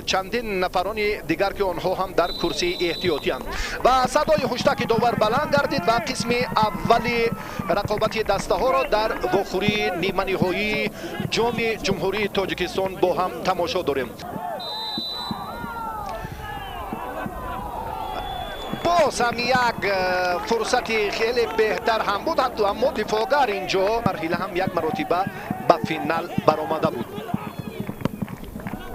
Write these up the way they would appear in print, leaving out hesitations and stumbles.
Чандин нафарони дигар ки онҳо ҳам дар курсии эҳтиётиянд. Ва садои ҳуштаки довар баланд гардид ва қисми аввали рақобати дастаҳоро дар вохӯрии ниманиҳоии ҷоми Ҷумҳурии Тоҷикистон бо ҳам тамошо дорем. Боз ҳам як фурсати хеле беҳтар ҳам буд, ҳатто аммо дифоъгар инҷо марҳила ҳам як маротиба ба финал баромада буд.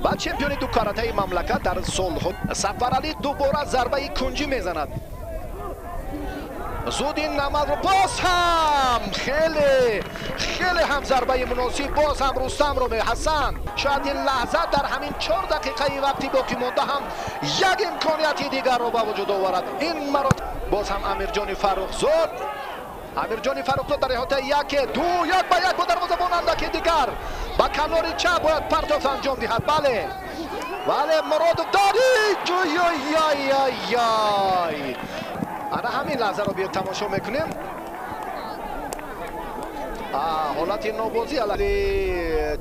Ва чемпиони дукаратаи мамлакат дар солҳо Сафаралӣ дубора зарбаи кунҷӣ мезанад. Зуд ин амалро боз ҳам хеле хеле ҳам зарбаи муносиб боз ҳам Рустамро Ҳасан. Шояд ин лаҳза дар ҳамин 4 дақиқаи вақти боқӣ монда ҳам як имконияти дигарро ба вуҷуд оварад. Ин маротиба боз ҳам Амирҷони Фаррухзод. Амирҷони Фаррухзод дар иҳотаи 1 2 1 ба 1 бо дарвозабон андаки дигар ба канори чап бояд партофт анҷом диҳад. Бале, бале, Муродов дори ҷуй-яй-яй. Ана ҳамин лаҳзаро биё тамошо мекунем. Ҳолати нобозӣ алали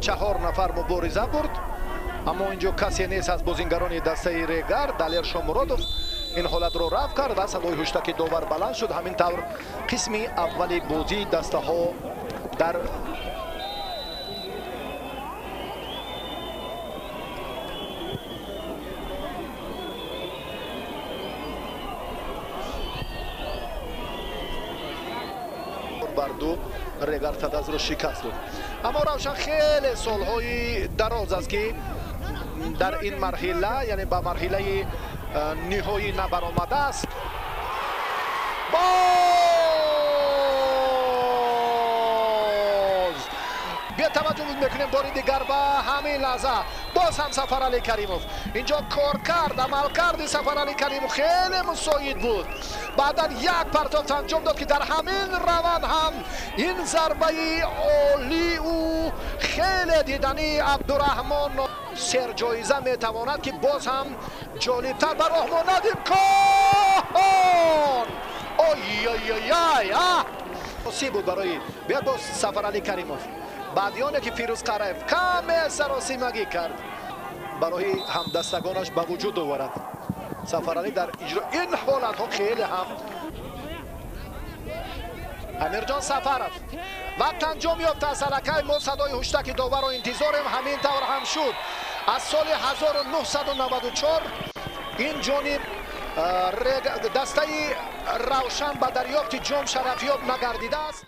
4 нафар мубориза бурд, аммо инҷо касе нест аз бозингарони дастаи Регар. Далер Шомуродов ин ҳолатро рафт кард ва садои ҳуштаки довар баланд шуд. Ҳамин тавр қисми аввали бозии дастаҳо дар бар 2 Регар Тадазро шикаст дод. Аммо Равшан хеле солҳои дароз аст ки дар ин марҳила, яъне ба марҳилаи ниҳоӣ набаромадааст. Боз бетаваҷҷӯҳ мекунем бори дигар ба ҳамин лаҳза боз ҳам Сафаралӣ Каримов инҷо кор кард. Амалкарди Сафаралӣ Каримов хеле мусоид буд. Баъдан як партофт анҷом дод ки дар ҳамин раванд ҳам ин зарбаи олӣ ӯ хеле дидании Абдураҳмон серҷоиза метавонад ки боз ҳам ҷолибтар ба роҳ монад имкон. Ой-ой-ой-ай, а буд барои биёд боз Сафаралӣ Каримов. Баъди оне ки Фирӯз Қараев каме саросимагӣ кард барои ҳамдастагонаш ба вуҷуд оварад. Сафаралӣ дар иҷро ин ҳолатҳо хеле ҳам Амирҷон Сафаров вақт анҷом ёфтааст. Аллакай мо садои ҳуштаки доварро интизорем. Ҳамин тавр ҳам шуд. Аз соли 1994 ин ҷониб дастаи Равшан ба дарёфти ҷом шарафёб нагардидааст.